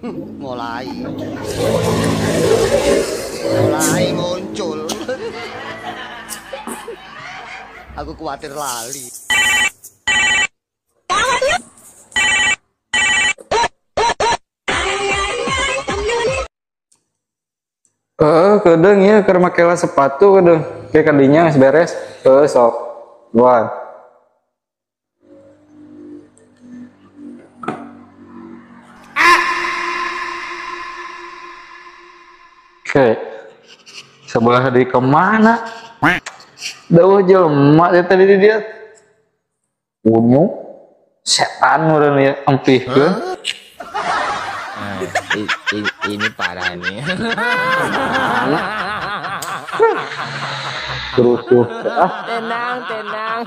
Mulai muncul. Aku khawatir lali. Kedeng ya keur make sepatu kedeng. Kayak kadinya geus beres. Sok. Dua. Oke. Sebelah di kemana? Dauh jelema teh tadi di dia. Unyu setan urang ya empihkeun. Ini parah nih. Terus tuh. Tenang, tenang.